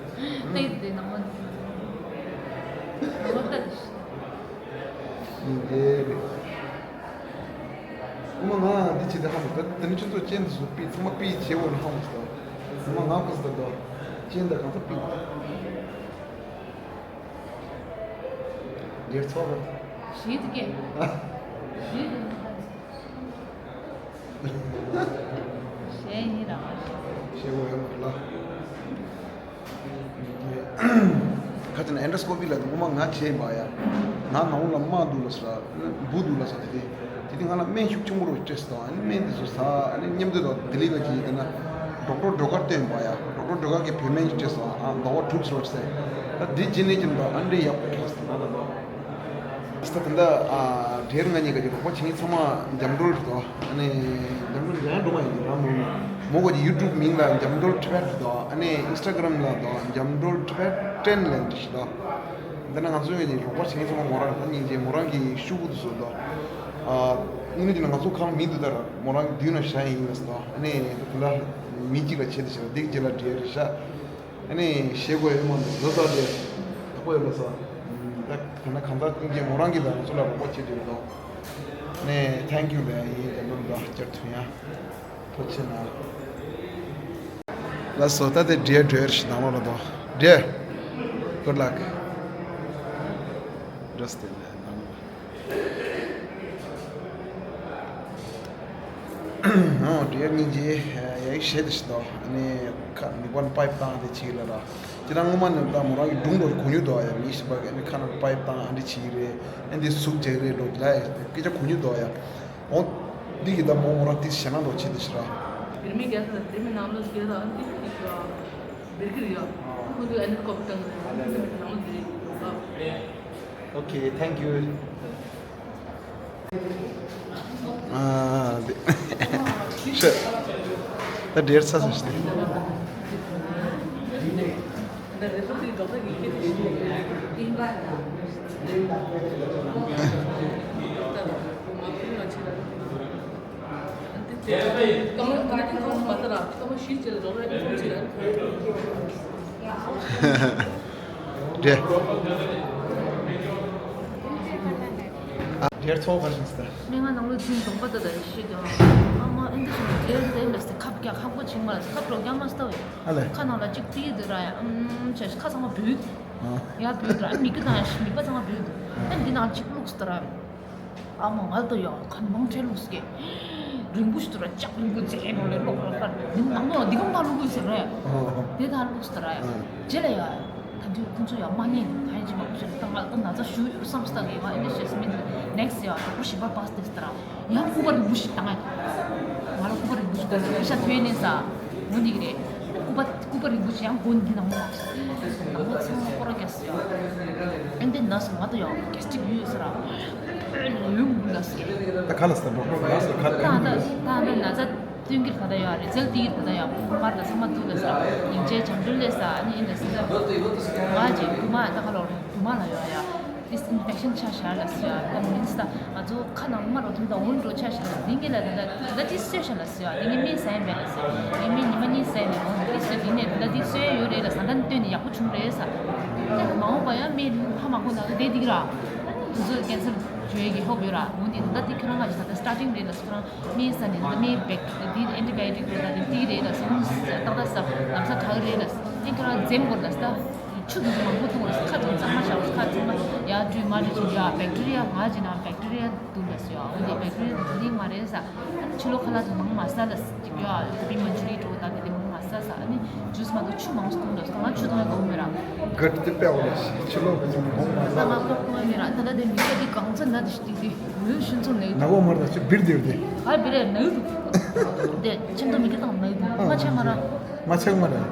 ཏེ་ཏེ་ནག་མ་ནག་མ་ལྟ་དེ་ཤི། ཡིན་དེ་རེད། ཨུ་མ་ང་འདི་བྱེད་དེ་ཧ་མ་ད་དེ་ནི་ཁྱོད་ཚོ་ཅན་དུ་སུ་པི་ཚང་མ་པི་བྱེད་འོ་ན་ཧ་མ་ད་ཨུ་མ་ང་ཁོ་སུ་ད་ད་ཅན་ད་གང་ཚོ་པི་ཡར་ཚོགས་ར། ཞིག་ཏུ་སྐད། ཞིག་ཏུ་གཞན་ཡིན་རང་ཞིག་ཤེས་གོ་ཡོད་མ་རེད་ལ། ཁ་ཅིག་ན་ཨེན་ཌོ་སི་ཀོ་པི་ལ་ངོ་མ་ང་བྱས་པ་ཡ། ང་ནང་ལ་དམག་འདུག་ལ་ས། འབུ་འདུག་ལ་ས་དེ་དེ། དེ་དེ་ང་ལ་སྨན་ཤུགས་ཆེན་པོ་རུ་སྤྲད་སོང་ཨ་ནི་སྨན་དེ་ཚོ་ཟ་ཨ་ནི་མཉམ་དུ་དང་ལྡི་ལི་ག་ཅིག་དེ་ན་ཌོག་ཊར་སྒྲོལ་དཀར་བསྟན་པ་ཡ། ཌོག་ཊར་སྒྲོལ་དཀར་གྱི་བོད་སྨན་ཅིག་སྤྲད་སོང་ཨ་ཟླ་བ་དྲུག་ཙམ་རེད་ཟེར། ད་འདི་རྗེས་ནས་ཀྱི་འདུག་ཨ་འདྲེ་ཡག་པོ་ཐོག་ཟེར་ང་ལ་འདུག་ད་ད་ལྟ་ཨ་འབྲེལ་ང་གཉིས་ཀ་གི་རོགས་པ་བྱེད་མཁན་ཚང་མ་འཇམ་སྒྲོལ་རེད་དོ། ཨ་ནི་འཇམ་སྒྲོལ་ཡང་འགྲོ་མ་ཡིན་ར་མོ་མོ་ག་གི་ཡུ་ཊུབ་མིང་ལ་འཇམ་སྒྲོལ་ཊི་བེཊ་རེད་དོ། ཨ་ནི་ཨིན་སི་ཊ་གྷ་རམ་ལ་དོ་འཇམ་སྒྲོལ་ཊི་བེཊ་ཊེན་ལན་རེད་དོ། འདི་ན་ང་ཚོའི་གི་རོགས་པ་བྱེད་མཁན་ཚང་མ་མོ་རང་རེད་ད་སྙིང་རྗེ་མོ་རང་གི་ཤུ་གུ་དུ་བཟོ་དོ། ཨ་དངོས་གནས་ཀྱི་ན་ང་ཚོ་ཁང་མི་འདུག་ད་ར་མོ་རང་གི་མདུན་ན་བཞག་ཡིན་ལ་སོ། ཨ་ནི་དེ་ལ་མི་གཅིག་ལ་བྱེད་དེ་བྱེད་ལ་འདི་གི་རྗེས་ལ་འབྲེལ་རེད་ཤག་ཨ་ནི་ཤེས་དགོས་ཡོད་མ་འདུག་བཟོ་ས་དེ་དག་པོ་ཡོད་ལ་ས། ད་ག་ན་གང་ལྟར་ཀུན་གྱིས་མོ་རང་གིས་ད་ང་ཚོ་ལ་རོགས་པ་བྱེད་དུས་རེད་དོ། ཨ་ནི་ཐེང་ཀྱུ་ལ་ཡིན་དེ་འདུག་ད་བསྐྱར་ཐུག་ཡ། ཐུགས་རྗེ་ཆེ་གནང་། ལགས་སོ་ད་དེ་འདྲའི་འགྲོས་ཞིག་ནང་ལོགས་ལ་དོ། འདྲེ། Good luck། འགྲོ་སྟེ་ནང་ལོགས། ཨོ་འདྲེ་སྙིང་རྗེ། ཡ་ཡིག་བཤད་དེ་ཞིག་དོ། ཨ་ནི་ཁ་མི་པན་པའིབ་བཏང་དེ་བྱེད་ལ་ར། ཁྱེད་རང་སྔོན་མ་ནས་ད་མོ་རང་གི་སྒྲུང་རོ་གོ་མྱོང་དོ་ཡ་མི་ཞིག་པ་གི་ཨ་ནི་ཁ་ནང་པའིབ་བཏང་ཨ་འདྲི་བྱེད་ཀྱི་རེད། ཨ་འདི་ཟུག་བྱེད་ཀྱི་རེད་འགྲོ་ལ་ཡ་སྐད་ཆ་གོ་མྱོང་དོ་ཡ། འོ། འདི་གི་ད་མོ་མོ་རང་ཏིས་ཞེ་ན་འགྲོ་ཆེ་དེ་ཤི་ར། བེར་མི་རྒྱལ་ས་བེར་མི་ནང་ལོ་རྒྱལ་ས་ཨ་འདི་ཏིས་ཤི་ར། བེར་གི་རི་ཡ། ཁོ་ཚོས་ཨ་ནི་ཀོབ་བཏང་གི་རེད། ཨ་འདི་ནང་ལོ་རྒྱལ་ཡོད་ལ། Okay, thank you. ཨ་འདི། ཤ། ད་འདྲེར་ཚ་ཚ་ཞིག་སྟེ། འདྲེ། ཨ་འདྲེར་ཚོགས་ག་ཞིག་སྟེ། མི་ང་ནང་ལོ་འཛིན་གདོང་པ་ད་ད་ཤི་དོ། ཨ་མ་ཨེ་འདི་ཞིག་འདྲེར་འདྲེར་ལ་སྟེ་ཁབ་རྒྱག་ཧ་གོ་ཆིང་མ་ལ་ཁབ་རོགས་རྒྱག་མ་སྟ་བས། ཨ་ལས། ཁ་ནང་ལ་གཅིག་པི་འདི་ར་ཡ་ཨམ་ཆ་ཤི་ཁ་ཚང་མ་བུད། ཡ་བུད་ར་མིག་གི་དང་ཡ་ཤི་མིག་པ་ཚང་མ་བུད་འདུག་ཨ་འདི་ནང་གཅིག་བླུགས་སྟ་ར། ཨ་མ་ང་ལྟ་ཡ་ཁ་མང་ཁྲེལ་ལུགས་སྐད། རིང་པོ་ཞིག་ཏུ་ར་ལྕགས་རིང་པོ་རྫས་ནོ་ལས་ལོག་ར་ཁར་འདི་ནང་ནོ་འདི་གང་ད་ལུག་གུ་ཟེར་རེད། དེ་ད་ལུགས་སྟ་ར་ཡ། རྗེས་ལ་ཡ། ད་འདི་ཁོང་ཚོ་ཡ་མ་ཉན་ད་ཡ་ཅི་མ་ཁུ་ཟེར་ད་ང་ལ་ད་ན་ཚ་ཞུ་ཡོད་བསམ་སྟ་གི་ང་ཨེ་འདི་ཤེས་སི་མིན་ནེག་སི་ཡ་གྲོགས་པོ་ཞིག་པ་པ་སྟེ་སྟ་ར་ཡ་སྐུ་པར་རིང་པོ་ཞིག་བཏང་ང་། ང་ལ་སྐུ་པར་རིང་པོ་ཞིག་བཏང་ང་ཤ་ཐོས་ནས་ས། འོ་འདི་གི་རེད། སྐུ་པར་སྐུ་པར་རིང་པོ་ཞིག་ཡང་སྒོ་འདི་ནང་མ་ནང་མ་ཚང་མ་སྐོར་ར་རྒྱག་ཨེ་འདི་ན་སོ་མ་ཏོ་ཡང་གེ་སི་ཊིག་ཡོད་ཟེར་ར། ཡོད་མུ་ལ་སེ། ད་ཁ་ལ་སྟ་འགྲོ་ཁོ་ལ་སེ་ཁ་ད་ད་ད་ད་ན་ཚ་སྟོན་གྱི་ད་ད་ཡ་རི་ཛལ་ཏི་ད་ད་ཡ་པར་ད་ཚང་མ་ཏུ་ལ་སེ་ཡིན་ཅེ་བྱམས་སྒྲོལ་ལས་ས་ཨ་ནི་ཨེ་ན་སེ་ང་ཅེ་རྒྱུ་མ་ད་ཁ་ལོ་རྒྱུ་མ་ལ་ཡོ་ཡ། ཏིས་ཨིན་ཕེག་ཤན་ཆ་ཤར་ལ་སེ་ཡ་ད་མིན་སྟ་ང་ཚོ་ཁ་ནང་མ་རོ་ཐུང་ད་འོན་འགྲོ་ཆ་ཤར་ལ་སེ་ལིང་གི་ལ་ད་ད་ད་ཏིས་སེ་ཤར་ལ་སེ། ཡ། དེ་ནི་མི་ཟན་པས་ལ་ཟེར། དེ་མི་ཉི་མ་གཉིས་ཟན་ནས་འོང་དེ་སུ་དེ་ནས་ད་དེ་སོས་ཡོད་རེད་ལ་ཟ་འདྲ་སྟོན་ནས་ཡག་པོ་བྱུང་རེད་ཟ། དེ་མ་འོངས་པ་ཡང་མི་ཧ་མ་གོ་ན་དེ་འདིག་ར། དེ་ཚོ་ཀན་སར་བྱོས་ཀྱི་ཧོབ་ཡོད་ར། འོན་ཏེ་ད་དེ་ཁྱོད་རང་ང་ཞིག་ད་ལྟ་སི་ཊར་ཊིང་རེད་ལ་ཁྱོད་རང་མི་ཟ་ནས་ད་མི་བེག་དེ་ཨན་ཊི་བྷའི་ཡོ་ཊིག་རེད་ད་དེ་དེ་རེད་ལ་ཟ་ཏག་ཏག་ཟ་ལམ་སང་དྲག་རེད་ལ་ཟ། དེ་ཁྱོད་རང་འཛེམ་དགོས་ལ་ཟ། ཆུ་དུ་མང་པོ་འཐུང་བ་ཁ་དུ་གཙང་མ་བཞག་ཁ་གཙང་མ་ཡ་འདྲུད་མ་འདྲུད་ཅིག་ཡ་བེག་ཊི་རི་ཡ་ང་ཅི་ན་བེག་ཊི་རི་ཡ་འདུག་ལ་ཟ་ཡ། འོན་ཏེ་བེག་ཊི་རི་ཡ་འདི་མ་རེད་ཟ། ཕྱི་ལོགས་ཁ་ལག་དེ་མང་མ་ཟ་ལ་ཟེར་གྱི་ཡོད། གོ་པི་མན་ཅུ་རི་འགྲོ་ད་དེ་དེ་མང་མ་ཟ། ས་ས་ནི་ཇུས་མ་གཏོགས་ཆུ་མང་སུ་གཏོང་འདྲ་ས་ང་ཆུ་གཏོང་ཡ་གོ་མེད་ར། ག་དེ་དཔེ་འོ་ལ་ཤི་ཆུ་ལོག་གི་ཚོང་ཧོང་མ་ས་ས་ང་ལོག་གཏོང་ཡ་མེད་ར། ད་ལྟ་དེ་མི་སྐད་དེ་གང་ཚ་ན་དེ་ཤི་དེ་དེ་མོས་ཤུན་ཚོ་ནས་ན་གོ་མར་ད་ཆུ་བིར་དེ་བར་དེ། ཨ་བིར་ན་ཡུ་དེ་ཆེན་དུ་མི་སྐད་དང་ན་ཡུ་དེ་མ་ཆེ་མ་ར། མ་ཆག་མ་ར། ཡོད་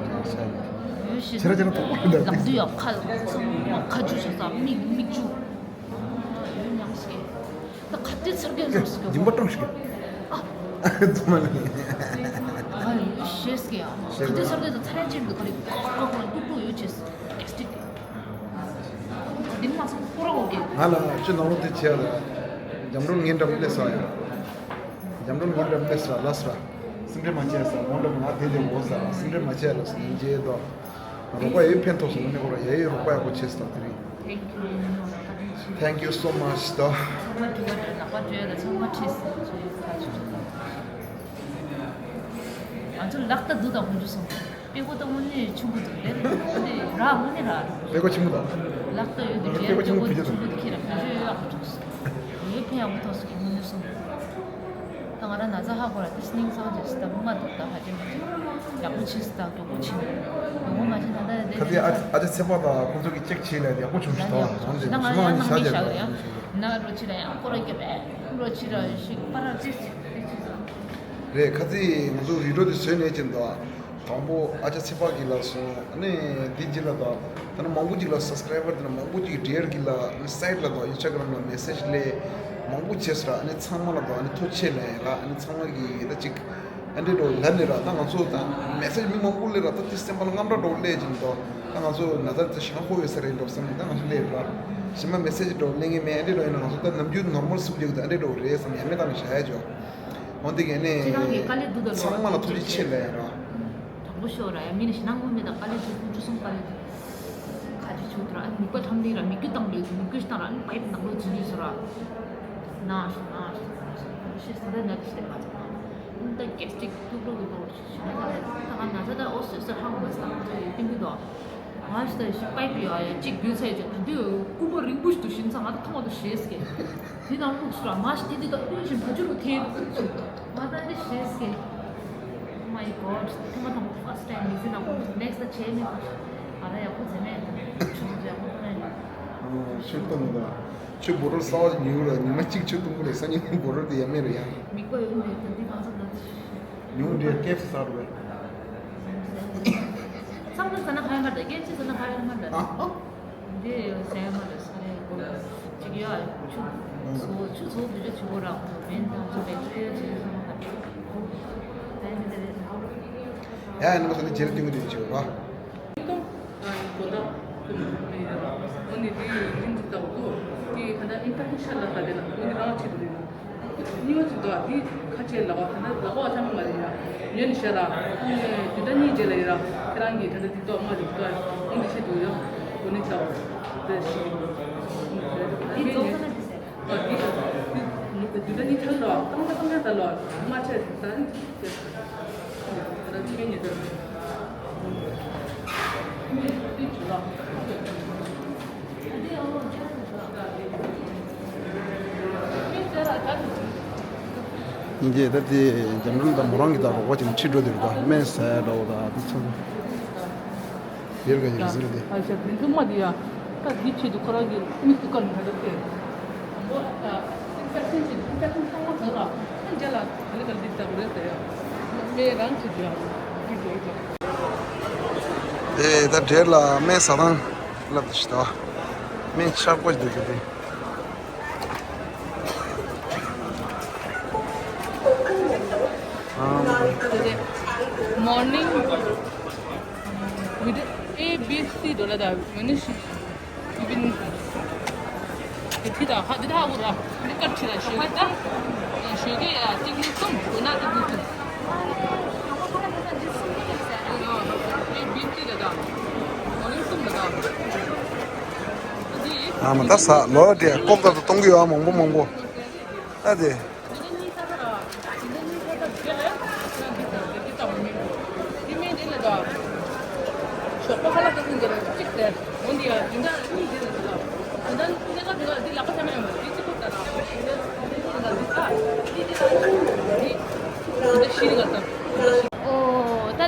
ཤི། ཆེ་ར་ཆེ་ར་ཐོག་པ་ར། ལག་དུས་ཡ་ཁ་ཚོང་ཁ་ཆུ་ཤ་ས་མིག་མིག་ཆུ། ཡོད་ཉམས་སྐད། ད་ག་དེ་ཚར་གེ་ལོས་ཀྱི་སྦྱིན་པ་སྤྲང་ཞིག་ཨ། ཙམ་མ་ལ། ཨ་ཡོད་ཤེས་ཀྱི་ཡ། ག་དེ་ཚར་གེ་ད་ཚར་ཡ་ཅན་གྱི་ག་རེ་ཀོག་ཀོག་ཀོག་ཀོག་ཀྲུག་ཀྲུག་ཡོད་ཅེས། ཏེག་སི་ཊིག་འདི་མ་སོང་ཁོ་ར་འོ་གེ། ང་ལ་ཅི་ནོར་དེ་བྱས་ལ། འཇམ་རོལ་ངན་འདྲ་པོ་སླེབས་སོང་ཡ། འཇམ་རོལ་ངན་འདྲ་པོ་སླེབས་སོང་ལ་ལ་སོ་ར། སེམས་ཁྲལ་མ་བྱས་ས་མོ་འདྲ་པོ་ང་དེ་དེ་འོ་ས་སེམས་ཁྲལ་མ་བྱས་ལ་སོ་ཡིན་རྗེས་དོ། རོགས་པ་ཡོད་ཕན་ཐོགས་སོང་ནི་ཁོ་ར་ཡ་ཡོད་རོགས་པ་ཡག་པོ་བྱས་སོང་དེ་རིང་། Thank you. Thank you so much ད། ཚང་མ་འགྲོ་བ་འདྲ་ལག་པ་འགྲོ་ཡ་ལ་ཚང་མ་ཁྲིད་སོང་ཚོ་ཡོད་ཁ་ཆུ་ཆུ་ཚང་། ང་ཚོ་ལག་ཏ་འདུག་དང་ཁོང་ཚོ་སོང་། པེ་ཀོ་ད་དངོས་གནས་ཆུང་གུ་འདུག་ལེ་རེ་དངོས་གནས་ར་དངོས་གནས་ར། པེ་ཀོ་ཆུང་གུ་དང་། ལག་ཏ་ཡོད་དུ་རེད་པེ་ཀོ་ཆུང་གུ་བེ་ཀོ་ཆུང་གུ་དུ་ཁྱེད་ར་བེ་ཀོ་ཡོད་ཨ་ཁུ་ཐོག་སོང་། ཡོད་ཕན་ཡག་པོ་ཐོག་སོང་ཁོང་ཚོ་སོང་། ད་ང་རང་ན་ཚ་ཧ་གོ་ར་དེ་སྙིང་སང་རྗེས་སུ་ད་མ་འདུག་ད་ཧ་ཅང་མ་ཅིག་ཡག་པོ་ཕྱིས་སུ་ད་མགྱོགས་པོ་ཕྱིན། མགྱོགས་པོ་མ་ཕྱིན་ད་ད་དེ་ཁ་ཚིག་ཨ་ཨ་ཅག་ཚེ་དཔག་དང་ཁོང་ཚོ་གི་ཅེག་བྱས་ནས་ཡག་པོ་བྱུང་ཞིག་ད་ཡག་པོ་བྱུང་ཞིག་ད་ང་ཡང་ནང་མི་བཞག་ཡང་ན་རོ་ཅི་ར་ཡང་སྐོར་ར་རྒྱབ་ཨེ་རོ་ཅི་ར་ཞིག་པ་ར་ཅི་ཅི་ཅི་ཅི་ཟ། རེད་ཁ་ཚིག་ང་ཚོ་རི་ཌོ་དེ་བཟོས་ནས་ཅིན་ད་དང་པོ་ཨ་ཅག་ཚེ་དཔག་གི་ལ་སོང་ཨ་ནི་འདི་ཅི་ལ་ད་ད་ནི་མང་པོ་ཅིག་ལ་སབ་སི་ཀ་རའི་བར་དེ་ན་མང་པོ་ཅིག་ཌེར་གི་ལ་སའིཊ་ལ་ད་ཨིན་སི་ཊ་གྷ་རམ་ལ་མེ་སེཇ་ལས་མང་པོ་བྱས་སོང་ར་ཨ་ནི་ཚང་མ་ལ་ད་ཨ་ནི་ཐུགས་རྗེ་ཆེ་ལབ་ཡ་ར་ཨ་ནི་ཚང་མ་གི་ད་ཅིག་ཨ་འདྲེ་འགྲོ་ལབ་ནས་ར་ད་ང་ཚོ་ད་མེ་སེཇ་མི་མང་པོ་སླེབས་ར་ད་དེ་སེམས་པ་ལ་དངངས་སྐྲག་འགྲོ་སླེབས་ཀྱིན་འདུག་ད་ང་ཚོ་ན་ཚ་དེ་ཤང་ཁོ་ཡོད་ས་རེད་འགྲོ་བསམ་ནས་ད་ང་ཚོ་སླེབས་ར་ཞིམ་པ་མེ་སེཇ་འགྲོ་སླེབས་ངེས་མེད་ཨ་འདྲེ་འགྲོ་ཡིན་ན་ང་ཚོ་ད་ནམ་རྒྱུན་ནོར་མལ་སུབ་རྒྱག་གི་ད་ཨ་འདྲེ་འགྲོ་རེད་བསམ་ཡ་མེད་ད་ནས་བཞག་ཡ་ཅོ་འོན་ཏེ་གས་ནས་ཁྱེད་རང་གིས་དཀའ་ལས་འདུག་ད་ལོ་ཚང་མ་ལ་ཐུགས་རྗེ་ཆེ་ལབ་ཡ་ར། དྲང་པོ་ཤོད་ར་ཡ་མི་ནི་ཞེ་ན་དངོས་མེད་ད་དཀའ་ལས་ཆེ་ཁུ་ཆུ་སོང་དཀའ་ལས་ཁ་ཅིག་ཆུ་ཐུ་ར་ཨ་ནི་མིག་པ་ཐམ་ལིང་ར་མིག་རྒྱུ་བཏང་ལོས་མིག་རྒྱུ་ཞིག་བཏང་ར་ཨ་ནི་པའིབ་ནང་ལོ་འཛུལ་འཛུལ་སོང་ར། ན་ཤི་ན་ཤི་ན་ཤི་ཤི་ས་ད་ན་ཤི་ལས་མ་ཚང་། ཨུན་ད་གེ་སི་ཊིག་ཏུག་ཏུག་གི་ལོ་ཤི་ཤི་ན་ད་ང་ན་ཚ་ད་ཨོ་སི་སི་ཧང་མ་སི་ད་ང་ཚོ་ཡི་ཏིང་གི་དོ། ང་ཤི་ད་ཤི་པའིབ་ཡོ་ཡ་གཅིག་རྒྱུ་ཚ་ཡི་ཅིག་ད་དུས་སྐུད་པ་རིང་པོ་ཞིག་ཏུ་ཤིན་ཚ་ང་ད་ཐོང་བ་དུ་ཤེས་སྐད། དེ་དང་ལྷུག་སུ་ར་མ་ཤི་དེ་དེ་ད་ཀུན་ཤིན་ཕ་ཆུ་རུ་ཐེ་ང་ད་དེ་ཤེས་སྐད། Oh my god ཐེངས་མ་དང་པོ་first time མི་ཚེ་ནང་ཁོང་next ད་བྱས་མེད་ང་ད་ཡག་པོ་བྱས་མེད་ཆུ་ཚོད་ཡག་པོ་བཏང་ཡ་ཆུ་བཏུང་གི་འདུག་ཆུ་བོ་རོལ་གསར་པ་ཞིག་ཉོས་ཡོད་ར་ཉི་མ་གཅིག་ཆུ་བཏུང་གི་རེད་སང་ཉིན་བོ་རོལ་དེ་ཡ་མེད་རེད་ཡ། མིག་པ་ཡོད་མེད་ད་འདི་གང་ས་ད། ཉུང་འདྲེ་ཀེབ་སི་ཟ་རུ་བས། ཚང་མ་ཟ་ན་ཧ་ཡ་མ་རེད་ཀེབ་སི་ཟ་ན་ཧ་ཡ་མ་རེད། ཨ་ཨོ། འདི་ཟ་ཡ་མ་རེད་ས་རེད་གོ། ཅིག་ཡོད་ཆུ་ཚོ་ཆུ་ཚོ་བི་ཇོ་ཆུ་བོ་རག་མེན་དང་ཆུ་བེད་ཐེ་ཆུ་ཚོ་མ་ཧ། ད་ཡ་འདི་རེད། ཡ་ཡ་ནི་མ་ས་ནི་ཇེ་ལ་ཏིང་གི་འདི་ཆུ་བ། ཨོ་ནི་དེ་ཡིན་གྱི་ལྟ་བུ་དེ་ག་ད་ཨིན་ཕེག་ཤན་ལ་ད་དེ་ལ་ཨོ་ནི་རང་ཆེད་དུ་རེད་ལ། གཉིས་པ་ཅིག་འདུག་ཨ་དེ་ཁ་ཆེ་ལ་བ་ད་ལ་བ་ཚང་མ་རེད་ཡ། ཉོན་ཤ་ར་ཨོ་ནི་དུས་ད་གཉིས་རྗེས་ལ་ཡིན་ར་ཁྱེད་རང་གིས་ད་ད་དེ་ཏོག་མ་རེད་འདུག་ཨ་ཨོ་ནི་ཆེད་དུ་ཡ་ཨོ་ནི་ལྟ་བུ་དེ་ཤི་དེ་ནས་ཨ་དེ་དུས་ད་གཉིས་ཐལ་ལ་བ་ཏང་ཏ་ཏང་ཏ་ལ་བ་མ་ཆེ་ད་ནི། ཉིན་རྗེས་ད་དེ་འཇམ་རམ་དང་མོ་རང་གི་ད་རོགས་པ་ཅིག་ཁྲིད་འགྲོ་དེ་རེད་ད་སྨན་ཟས་འདྲ་བོ་ད་དེ་ཚོ། ཡོད་ག་ཡོད་ཟེར་ཏེ། ཨ་ཅག་དེ་ཚོ་མ་དེ་ཡ། ད་དེ་ཆེད་དུ་ཁོ་རང་གི་མི་སུ་ཀ་ལ་ད་ལྟ་དེ། མོ་ཨ་ཨིན་ཕེག་ཤན་ཆེད་དུ་ཨིན་ཕེག་ཤན་ཚང་མ་ཟ་ར། ཨ་རྒྱ་ལ་ག་ལེ་ག་ལེ་འདི་ལྟ་བུ་རེད་ཟེར་ཡ། མེ་རང་ཆེད་དུ་ཡ། འདི་འགྲོ་ཡི་ད། དེ་ད་འབྲས་ལ་སྨན་ཟ་སྟངས་ལབ་ཏུ་ཞིག་ད། སྨན་ཆག་པོ་ཞིག་འདུག་གི་དེ། Morning with A B C འགྲོ་ལ་ད་ངོ་ནི་ཤི་ཡུ་བིན་དེ་ཐི་ད་ཧ་དེ་ད་ཧ་གོ་ར་འདི་ཀར་ཆི་ད་ཞོ་གི་ད་ཞོ་གི་ཡ་ཏིག་ནི་གསུམ་དགོས་ན་ཏིག་ནི་གསུམ་A B C ད་ད་ངོ་ནི་གསུམ་ད་ད། ཨ་མ་ད་ས་ལོ་དེ་ལྐོག་ཏག་ཏག་གཏོང་གི་ཡོད་ཨ་མང་པོ་མང་པོ་ཨ་དེ། ཨོ་ད་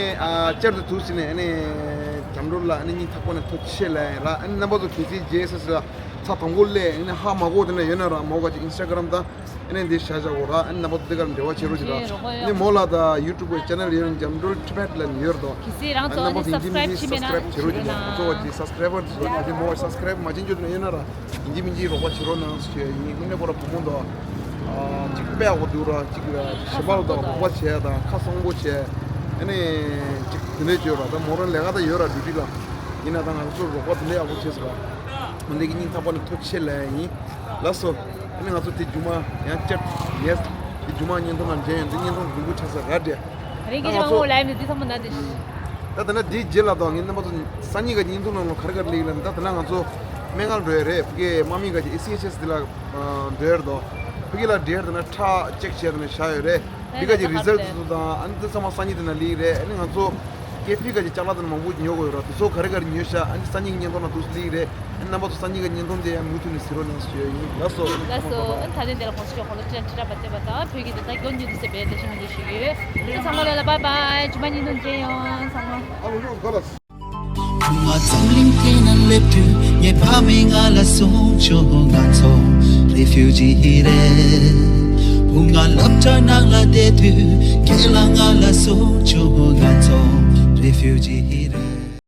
ནི་ཨ་བསྐྱར་དུ་ཐུགས་ཟིན་ནས་ཨ་ནི་འཇམ་སྒྲོལ་ལ་ཨ་ནི་སྙིང་ཐག་པ་ནས་ཐུགས་རྗེ་ཆེ་ལབ་ཡིན་ར། ཨ་ནི་རྣམ་པ་ཚོ་གལ་སྲིད་རྗེས་སུ་ཚ་དང་པོ་སླེབས་ཨ་ནི་ཧ་མ་གོ་དེ་འདྲ་ཡོད་ན་ར་མོ་ག་ཅིག་ཨིན་སི་ཊ་གྷ་རམ་དང་ཨ་ནི་འདི་བཞག་བཞག་གོ་ར། ཨ་ནི་རྣམ་པ་ཚོ་དེ་གར་འབྲེལ་བ་བྱེད་རོགས་བྱེད་ར། ཨ་ནི་མོ་ལ་དང་ཡུ་ཊུབ་གི་ཅེ་ནལ་ཡོད་འཇམ་སྒྲོལ་ཊི་བེཊ་ལབ་ནས་ཡོད་ར་དོ། གལ་སྲིད་རང་ཨ་ནི་ཚོ་རྣམ་པ་ཚོ་ཡིན་གཅིག་མིན་གཅིག་སབ་སི་ཀ་རེབ་བྱེད་མེད་ན་ང་ཚོ་བ་ཅིག་སབ་སི་ཀ་རེ་བར་དེ་ཚོ་གལ་སྲིད་མོ་བ་སབ་སི་ཀ་རེབ་མ་བྱེད་འཇོག་དེ་འདྲ་ཡོད་ན་ར། ཡིན་གཅིག་མིན་གཅིག་རོགས་པ་བྱེད་རོགས་གནང་ཞེས་ཡིན། དངོས་གནས་ཁོ་ར་བུ་མོ་འདུག་ཨ་གཅིག་དཔེ་ཡག་པོ་འདུག་ར། གཅིག་ཞི་བ་ལ་དང་རོགས་པ་བྱས་དང་ཁ་གསང་པོ་བྱས། ཨ་ནི་གཅིག་དེ་འདྲས་བྱོས་ར། ད་མོ་རང་ལས་ཀ་ད་ཡོད་ར་ཌིའུ་ཊི་ལ། ཡིན་ན་ད་ང་ཚོ་རོགས་པ་དེ་འདྲས་ཡག་པོ་བྱས་སོང་ར། འོན་ཏེ་གི་སྙིང་ཐག་པ་ནས་ཐུགས་རྗེ་ཆེ་ལབ་ཡིན། ལགས་སོ། ཨ་ནི་ང་ཚོ་དེ་རྒྱུ་མ་ཡང་བསྐྱར་ཡེས་དེ་རྒྱུ་མ་བརྙན་ཐུང་ལ་མཇལ་ཡོང་དུས་བརྙན་ཐུང་རིང་པོ་ཆགས་ས་ར་འདྲ། རིང་གི་ཨ་ང་ཚོ་ལའིབ་ནས་འདི་ཚང་མ་ན་དེ། ད་ད་ན་དེའི་རྗེས་ལ་དང་ངས་རྣམ་པ་ཚོ་སང་ཉིན་ག་བརྙན་ཐུང་ནང་ལ་ག་རེ་ག་རེ་ལེགས་ལ་ད་ད་ན་ང་ཚོ་སྨན་ཁང་འགྲོ་ཡ་རེད། ཕ་གི་དམག་མི་ག་ཅིག་ཨེ་སི་ཨེཆ་ཨེས་དེ་ལ་འགྲོ་ཡ་རེད་དོ། ཕ་གི་ལ་འགྲོ་ཡ་ད་ན་ཁྲག་ཅེག་བྱས་ད་ན་བཞག་ཡོད་རེད། འདི་ག་ཅིག་རི་ཛལ་དེ་ཚོ་དང་ཨ་ནི་དེ་ཚང་མ་སང་ཉིན་དེ་ན་ལེགས་རེད། ཨ་ནི་ང་ཚོ་ཀེ་ཕི་ག་ཅིག་ཅ་ལག་དེ་ན་མང་པོ་ཉོ་དགོས་ཡོད་ར། དེ་ཚོ་ག་རེ་ག་རེ་ཉོས་ཤག་ཨ་ནི་སང་ཉིན་གི་བརྙན་ཐུང་ན་དུས་ལེགས་རེད། རྣམ་པ་ཚོ་སང་ཉིན་གི་བརྙན་ཐུང་དེ་ཡང་མུ་མཐུད་ནས་གཟིགས་རོགས་གནང་ཞུ་ཡ་ཡིན། ལགས་སོ། ལགས་སོ། ཨ་ད་དེ་འདི་ལ་གོང་ཞུ་གོང་ལ་ཁྲིད་ཁྲིད་ར་བ་དེ་བ་ད་བོད་ཀྱི་དེ་ད་མགྱོགས་མྱུར་དུ་སེ་བེད་དེ་ཤེས་ནང་དུ་ཞུ་ཡོད། ཨ་ཚང་མ་ལ་ལ་བཱའི་བཱའི། ཇུ་མ་ཉིན་དུ་མཇལ་ཡོང་ཚང་མ། ཨ་ལོ་ལོ་ག་ལ། བུ་ང་འཛམ་གླིང་སྟེང་ན་སླེབས་དུས་ངའི་ཕ་མས་ང་ལ་གསུངས་བྱུང་། ང་ཚོ་རེ་ཕིའུ་ཇི་རེད། བུ་ང་སློབ་གྲྭ་ནང་ལ་བསྡད་དུས་རྒན་ལགས་ང་ལ་གསུངས་བྱུང་། ང་ཚོ་རེ་ཕིའུ་ཇི་རེད།